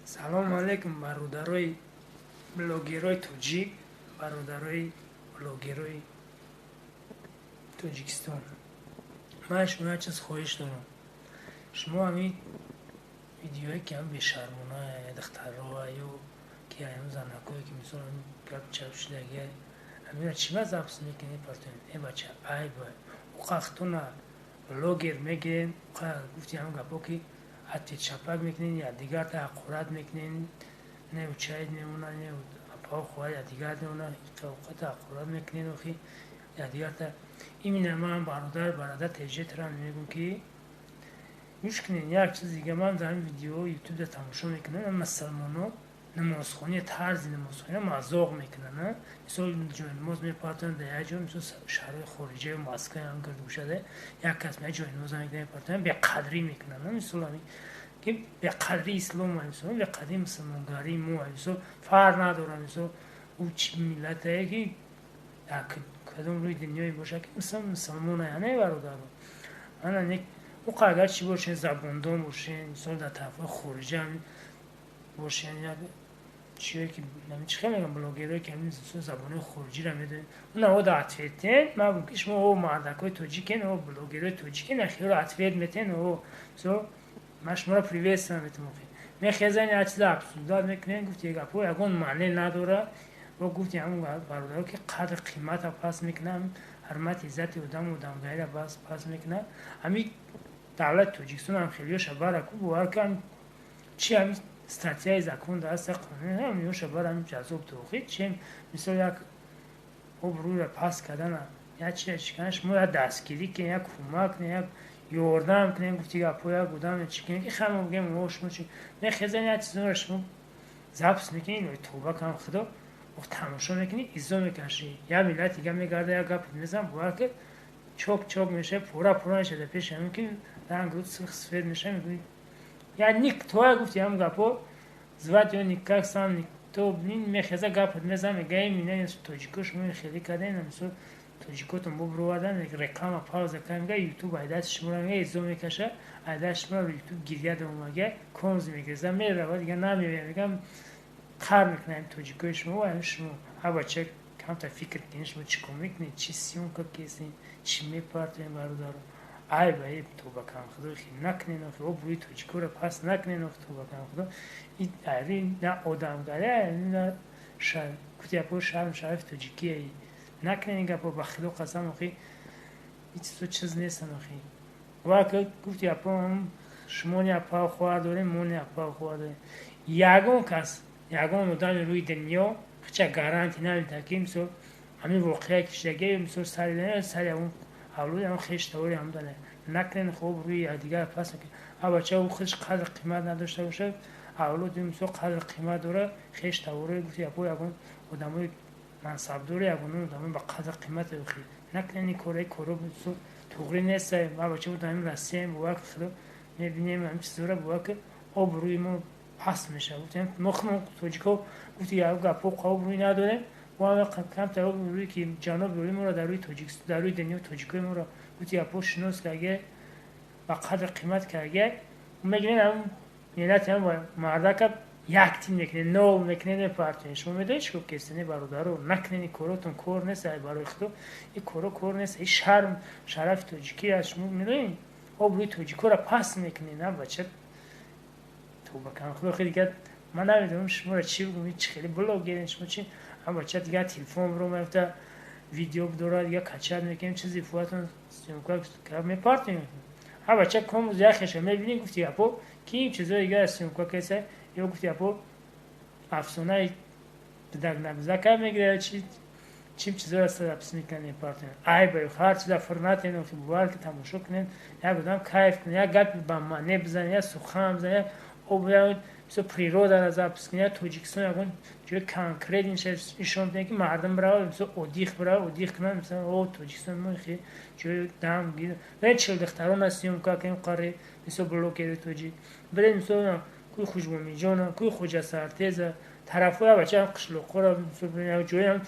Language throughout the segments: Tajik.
Салому алейкум, бародарои блогерои тоҷик, бародарои блогерои Тоҷикистон. Ман шумо як чиз хоҳиш дорам. Шумо ҳамин видеое, ки ҳам бешармона духтарро ё ки ҳам занакое, ки мисол гап чап шудаги, ҳамина чӣ ма запись мекунед, партоед? Э бача, айба. Уқахтона блогер мегирен, гуфти ҳам гапо, ки ҳатти чапак мекунен, я дигарта ҳақорат мекунен, не учаид мемона, не апао хоҳар, я дигар мемона, қата ҳақорат мекунен, охи я дигарта. Именно ман бародар теҷетрам мегӯм, ки гӯш кунен, як чиз дига. Ман дар ҳамин видео ютубда тамошо мекунам, мусалмоно намозхони, тарзи намозхониро мазоқ мекунанд. Мисол, ҷои намоз мепартоянд дар як ҷо, мисол, шаҳрҳои хориҷа, Москва ҳам гирдгӯшада, як кас як ҷои намоз мепартоянд, беқадрӣ мекунанд. Мисол, ҳамин ки беқадри ислом, мисол, беқадри мусулмонгарии мо. Мисол, фарқ надорад, мисол, ӯ чӣ миллатае, ки дар кадом рӯи дунёе бошад, ки мисол мусулмон не, бародаро. Ана уқа агар чӣ бошен, забондон бошен, мисол, дар тарафҳои хориҷа бошен, як чие ки чӣ хел мегӯям, блогерое ки ҳамин забонҳои хориҷиро медонед, унаҳо ответ тен. Ман гум, ки шумо о мардакҳои тоҷикен, о блогерои тоҷикен, ахиро ответ метен. О мисол, ман шуморо приветствие метам. Мехезан, як чиза обсуждать мекунем, гуфти гапҳо ягон маъне надорад. Бо гуфти ҳамон бародаро, ки қадр қимата паст мекунад, ҳурмати иззати одаму одамгариро паст мекунад. Ҳамин давлати Тоҷикистон ҳам хелиёша бара ку, бовар кан, чи ҳамин статьяи закон даста, қонун ҳамиёша бара, ҳамин ҷазо дохил чем. Мисол, як обрӯйро паст кардана, як чи чикана, шумо як дастгирӣ кунед, як кӯмак кунед, як ёрдам кунед, гуфти гапҳо, як одам чӣ кунед, ки хама бигем, о шумо чи мехезан, як чизоро шумо запись мекунед, тоба кам худо, тамошо мекунӣ, изо мекашӣ. Як миллат дига мегарда, як гап мезан, бовар ки чок чок меша, пора пора меша дар пеши ҳамин, ки ранг сурх сфед меша. Мегӯӣ, я никто, гуфти ҳам гапо, звать ё никак, сам никто мехеза, гап мезан, мега, мина тоҷико шумо хеле кардем, мисол, тоҷикотон бубровардан, реклама пауза кардем, мега, ютуб айдаст шуморо, мега, изо мекаша, айдаст шуморо ютуб гирья домага, конз мегирза, мерава, дига намеоя, мегам, қар мекунам тоҷикои шумо. Ва шумо ҳа бача, камта фикр кунед, шумо чӣ кор мекунед, чӣ съёмка кесен, чӣ мепартоем, бародаро. Айба, э тоба кам худо, накунед, охи обрӯи тоҷикоро паст накунед, охи тоба кам худо. Айри на одамгарӣ, на гуфти япо, шарм шарафи тоҷикие. Накунед ин гапо, ба худо қасам, охи ин чизо чиз нестанд, охи. Ва гуфти япо, шумо не апа хоҳар дорем, мо не апа хоҳар дорем. Ягон кас, ягон одами рӯи дунё хича гарантия намедиҳад, ки мисол ҳамин воқеае ки шудагӣ, мисол, сари ҳамон авлоди ҳамон хеш тавори ҳамон накунед. Хоб, рӯи якдигар пас накунед. А бача, ӯ худаш қадр қимат надошта бошад, авлоди, мисол, қадр қимат дорад, хеш тавори, гуфти япо, ягон одамои мансабдори, ягон одамои ба қадр қимат. Охи накунед ин кора, коро мисол туғри нест. А бача, буд ҳамин Россияем, бовар худо, мебинем ҳамин чизора, бовар ки обрӯи мо паст мешавад. Гуфтем, мо худмон тоҷико, гуфти як гапо, обрӯй надорем. Мо камтар обрӯи, ки ҷаноби олӣ моро дар рӯи Тоҷикистон, дар рӯи дунё тоҷикои моро, гуфти гапо, шинос карге, ба қадр қимат карге, мегирен ҳам миллати ҳам мардака як тим мекунед, нол мекунед, мепартоед. Шумо медонед чӣ кор кестане, бародаро? Накунед ин коротон, кор нест, барои худо, ин коро кор нест. Ин шарм шарафи тоҷикӣ аст. Шумо медонед, обрӯи тоҷикоро паст мекунед. На бача, тоба кам худо, хеле дигар ман намедонам шуморо чӣ бигӯм, чӣ хеле блогерен шумо, чи ҳам бача, дигар телефон биро мерафта, видео дорад, дигар качать мекунем, чизи фуатон съёмка мепартем. Ҳа бача, комуз яхеша мебинӣ, гуфти гапо, ки ин чизои дигар съёмка кеса, ё гуфти гапо, афсонаи бидаг набизака мегирад, чи чим чизоро запись мекунад, мепартем. Айба, ҳар чиза фурнатен, бовар ки тамошо кунед, як одам кайф кунед, як гапи ба маъне бизанед, як сухан бизанед, як об, мисол, природара запись кунед, Тоҷикистон ягон ҷои конкрет нишон диҳед, ки мардум биравад, мисол, отдых биравад, отдых кунад, мисол, о Тоҷикистон мо хе ҷои дам гир. Биред, чилдухтарона съёмка кунем, қари, мисол, блогери тоҷик, биред, мисол, кӯи Хушбомиҷона, кӯи Хоҷасартеза, тарафҳоя, бача, қишлоқҳоро, мисол, ҷои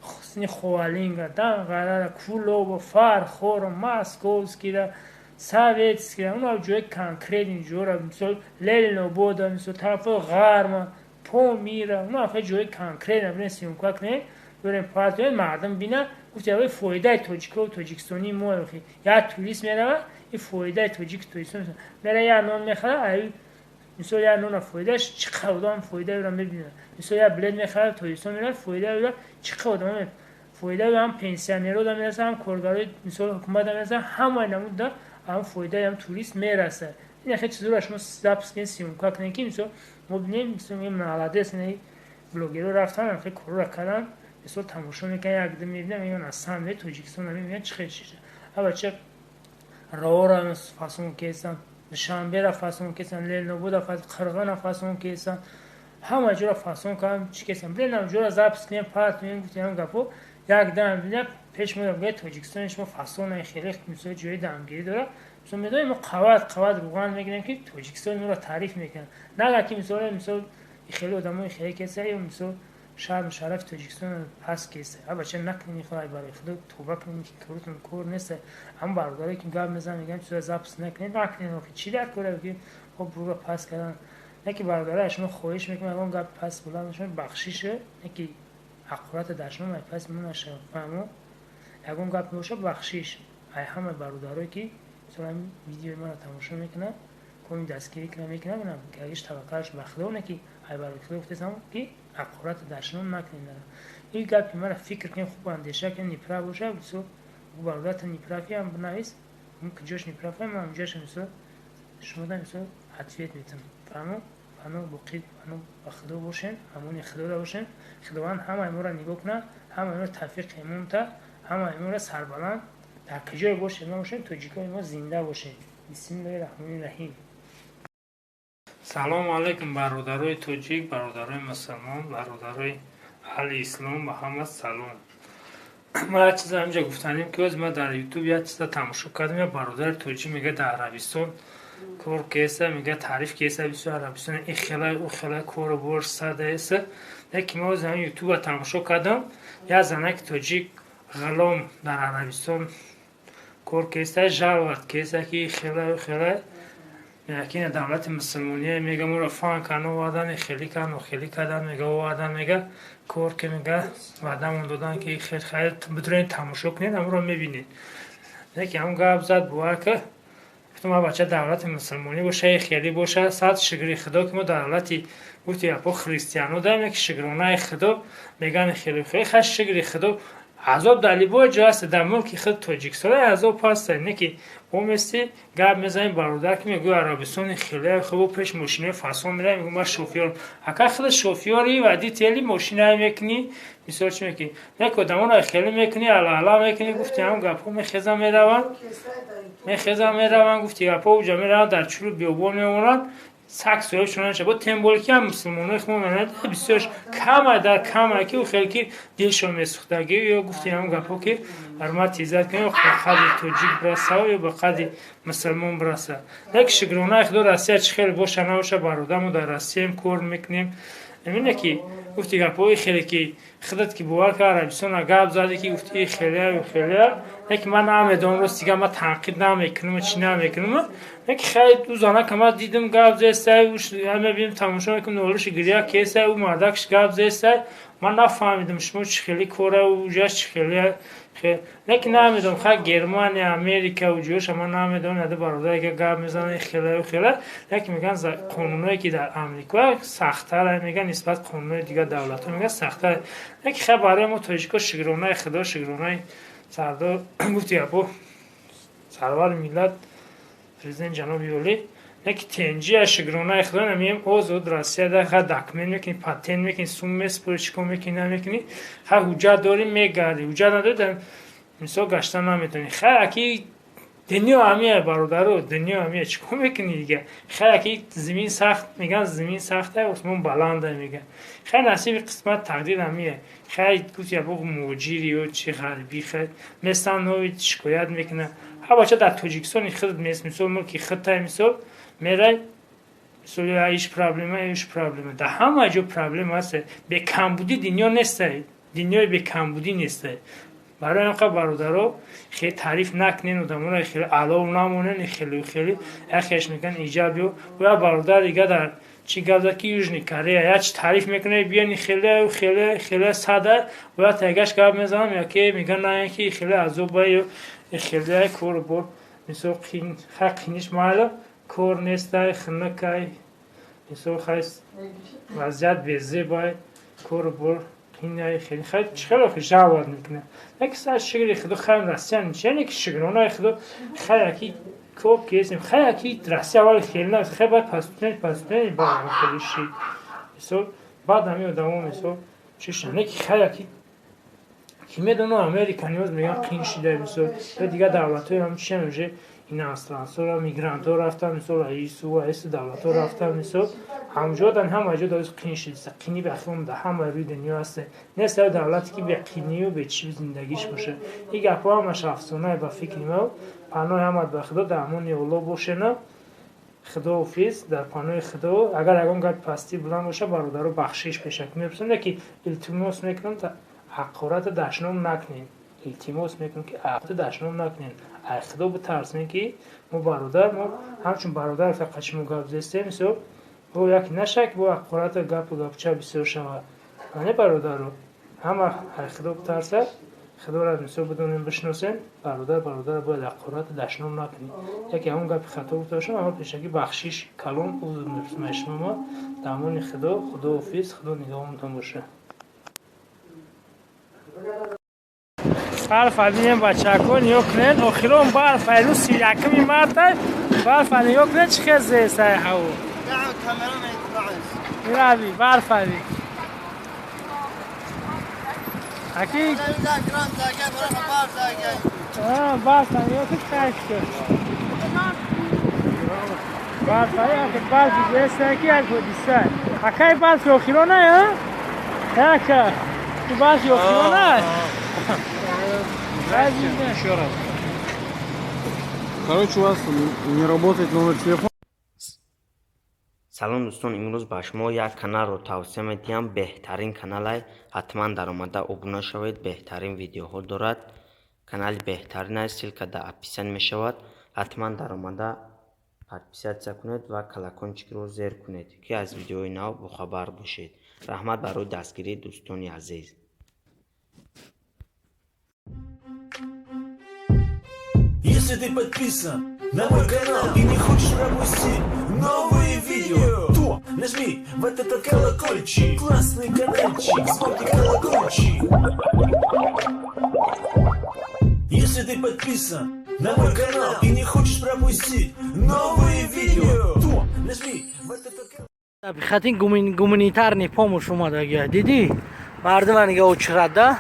Хусни Ховалинга, Данғарара, Кӯлобо, Фархоро, Московскира. Советский, уна ҷои конкретный ҷора, мисол Ленинобода, мисол тарафҳои ғарма, Помира, уна ҷои конкретно бирем, съёмка кунем, бирем, партием, мардум бина. Гуфти, аввал фоидаи тоҷико, тоҷикистонии мо. Як турист мерава, ин фоидаи тоҷик, тоҷикистон мера, як нон мехара, мисол як нона фоидааш чӣ қадр одам фоидаро мебинад. Мисол як билет мехарад, Тоҷикистон меравад, фоидаро чӣ қадр одам фоидаи, ҳам пенсионерро да мерасад, ҳам коргарои, мисол, ҳукумат да мерасад, ҳамаи намуда ҳам фоидаи ҳам турист мерасад. Ин хел чизоро шумо запись кунед, съёмка кунед, ки мисол мо бинем, мисол молодец, блогерро рафтан, хел корро кардан, мисол тамошо мекунанд, якдим мебинам, мегӯянд, аз самти Тоҷикистон мебинанд, чӣ хел чиз. Абача роҳро фасон кесам, Душанбера фасон кесам, Ленинобода, Қирғина фасон кесам, ҳама ҷоро фасон кардам, чӣ кесам, бинам, ҷоро запись кунем, партоем. Гуфтем, гапо як дам бина пеш мо гӯяд, Тоҷикистони шумо фасона, хеле мисол ҷои дамгирӣ дорад. Мисол медонем, мо қават қават руған мегирем, ки Тоҷикистони моро таъриф мекунанд, нага ки мисол хеле одамои хеле кеса ё мисол шарму шарафи Тоҷикистон пас кеса. Абача, накунед, хоҳай, барои Худо тавба кунед, коротон кор нест. Ҳам бародаре ки гап мезанам, мегӯям, чизо запись накунед, накунед. Охи, чӣ дар кора ки хоб рӯро пас кардан? Не ки, бародаре, шумо хоҳиш мекунам, ягон гап пас буланд шумо бахшише, не ки ҳақората дар шумо май пас мо нашавад, фаҳмо? Ягон гап мебошад, бахшиш. Ай ҳама бародарое ки мисол видеои маро тамошо мекунанд, коми дастгирӣ кунад, мекунад, гагиш таваккалаш ба Худо, не ки ай барои Худо гуфтесам, ки ҳақората дар шумо накунед. Ин гапи мара фикр кунед, хуб андеша кунед, неправ бошад, мисол бародарата неправ ам бинавис, куҷош неправ, ман ҳамҷоша мисол шумода мисол ответ метам, фаҳмо? Паноҳ боқӣ, паноҳ ба Худо бошем, амони Худода бошем. Худованд ҳамаи моро нигоҳ кунад, ҳамаи моро тавфиқи имон та, ҳамаи моро сарбаланд, дар куҷое бошем набошем, тоҷикои мо зинда бошем. Бисмиллоҳи раҳмони раҳим. Салому алайкум, бародарои тоҷик, бародарои мусулмон, бародарои аҳли ислом, ба ҳама салом. Ман як чиза ҳаминҷа гуфтанем, ки оз ман дар Ютуб як чиза тамошо кардам. Як бародари тоҷик мега, дар Арабистон кор кеса, мега, таъриф кеса бисёр Арабистон, и хела, ӯ хела, кору бор садаеса. Яке ма оз ҳамин Ютуба тамошо кардам, як занаки тоҷик ғулом дар Арабистон кор кеса, жаловать кеса, ки хела, ӯ хела, якина давлати мусулмония, мега, моро фан кан овардан, хелӣ кан, хелӣ кардан, мега, овардан, мега, кор ки, мега, ваъдамон додан, ки хел хайр. Бидурен, тамошо кунед, ҳамонро мебинед. Яке ҳам гап зад, бовар ка, гуфтам, а бача, давлати мусулмонӣ боша, хелӣ боша, сад шукри Худо, ки мо давлати, гуфти япо, христиано даем, яки шукронаи Худо меган, хеле хеле хаш, шукри Худо. Азоб дар любой ҷо ҳаст, дар мулки худ Тоҷикистон азоб ҳаст, не ки омести гап мезанем. Бародар ки мегӯ, Арабистони хеле хубу, пеш мошинои фасон меравем, мегӯ, ман шофёрам. Ака, худ шофёри, водители мошинае мекунӣ, мисол чӣ мекунӣ? Не ки одамонро хеле мекунӣ, алаала мекунӣ. Гуфти, ҳам гапҳо мехезан мераванд, мехезан мераванд. Гуфти, гапҳо уҷа мераванд, дар чӯлу биёбон мемонанд, сак соҳиб шуда наша. Бо темболе ки ҳам мусулмонои худмон бисёрш кама дар кама, ки хеле ки дилшон месӯхтагӣ ё, гуфти, ҳам гапҳо, ки ҳурмат, иззат кунем, ба қадри тоҷик бираса ё ба қадри мусулмон бираса. Як шукронаи Худо, Россия чӣ хеле боша набоша, бародармо дар Россияем, кор мекунем. Эмине ки, гуфти, гапҳои хеле ки худат ки бовар кар, Арабистона гап зади, ки гуфти хеле хеле, не ки ман намедонам, рост дига ман танқид намекунам, чӣ намекунам, не ки хай, ӯ занака ман дидим, гап зестай, мебинем, тамошо мекунем, нолиши гиря кесай, ӯ мардакш гап зестай. Ман нафаҳмидам, шумо чӣ хеле кора, уҷаш чӣ хеле, не ки намедонам. Хай, Германия, Америка, уҷоша ман намедонам, яда бародаре ки гап мезанад, хеле хеле, не ки мегӯянд, қонуное ки дар Амрико сахттар, мегӯянд, нисбат қонунои дигар давлатҳо, мегӯянд, сахттар. Не ки хай, барои мо тоҷико шукронаи Худо, шукронаи сардор, гуфти гапо, сарвари миллат, президент ҷаноби олӣ, не ки тенҷия, шукронаи Худо, намеем озод. Россияда ха документ мекунӣ, патент мекунӣ, сум месупорӣ, чӣ кор мекунӣ, намекунӣ, ха ҳуҷҷат дорӣ, мегардӣ, ҳуҷҷат надорӣ, мисол гашта наметавонӣ. Хай, аки дунё ҳамия, бародаро, дунё ҳамия, чӣ кор мекунӣ дига? Хай, аки зимин сахт, мегӯянд, зимин сахта, осмон баланда, мегӯянд. Хай, насиби қисмат, тақдир ҳамия. Хай, гуфт ябо, муҳоҷири ё чи ғарибӣ, хай местан, нови шикоят мекунад. Ҳа бача, дар Тоҷикистони худ, мисол мулки худтай, мисол мерай, мисол иш проблема, иш проблема, дар ҳама ҷо проблема ҳаст. Бекамбудӣ дунё нестай, дунёи бекамбудӣ нестай. Барои ҳамқа, бародаро, хеле таъриф накунен одаморо, хеле алов намонен, хеле хеле яхеш мекунан иҷа биё. Боя бародар дига дар чӣ гап зад, ки Южный Корея як чи таъриф мекунад, биёни хеле хеле хеле сада бояд тагаш гап мезанам, яке меган на, ки хеле азоба ё хеле кору бор, мисол, хай қиниш майла, кор нестай, хунукай, мисол, хай вазъият безебай, кору бор қинай, хеле хай чӣ хеле жаловать мекунад. Яки сар шукри Худо, хай Россия нича, ки шукронаи Худо, хай яки кор кесем, хай яки Россия вали хеле на, хай баъд пастутен пастутен баъд хеле шид, мисол, баъд ҳами одамо, мисол, чиша не, ки хай яки ки медонам, Америка ниёз мегӯян қин шида, мисол, ё дигар давлатҳои ҳам чиам, уже иностранцора, мигрантҳо рафтан, мисол, аису аису давлатҳо рафтан, мисол, ҳамҷодан ҳама ҷо даоз қин шида. Қини бахилон да ҳама рӯи дунё ҳаст, нест ав давлате, ки бе қинию бе чӣ зиндагиш боша. Ин гапҳо ҳамаш афсонае ба фикри ма. Паноҳи ҳамат ба Худо, дар амони Оллоҳ бошена. Худоҳофиз, дар паноҳи Худо. Агар ягон гапи пастӣ буланд боша, бародаро, бахшиш пешак мепурсам, ки илтимос мекунам, ҳақората дашном накунед. Илтимос мекунам, ки ҳақората дашном накунед. Ай Худо битарсем, ки мо бародар, мо ҳамчун бародар фақат шумо гап зестем, мисол, бо яке наша, ки бо ҳақората гапу гапча бисёр шавад. Не, бародаро, ҳама ай Худо битарсад, Худоро, мисол, бидонем, бишносем. Бародар бародар бояд ҳақората дашном накунед. Яке ҳамон гапи хато гуфта бошам, ама пешакӣ бахшиш калон узр мепурсам аз шумо. Ма дар амони Худо, худоҳофиз, Худо нигаҳбонтон боша. Барфа бинем, бачако, нигоҳ кунед, охирон барфа, рӯз 31-ми марта, барфа нигоҳ кунед, чӣ хел зестай ҳаво. Ираби барфа би аки барфа нигоҳ кун, кайф шуд. Барфа яке барфи зестай, ки як ҳодиса. Акай, барфи охирона, яка барфи охирона. Еще раз. Короче, у вас не работает номер телефона. Салом, дӯстон! Имрӯз ба шумо як каналро тавсия медиҳам, беҳтарин каналай. Ҳатман даромада обуна шавед, беҳтарин видеоҳо дорад. Канали беҳтарин аст, ссылка дар описание мешавад. Ҳатман даромада подписаться кунед ва колокольчикро зер кунед, ки аз видеои нав бохабар бошед. Раҳмат барои дастгирӣ, дӯстони азиз. Если ты подписан на мой канал и не хочешь пропустить новые видео, то нажми вот этот колокольчик. Классный каналчик, звонкий колокольчик. Если ты подписан на мой канал и не хочешь пропустить новые видео, то нажми вот этот колокольчик. Хатин гуманитарный помощь омадагия, дидӣ, мардума нига, очрада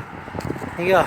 нига.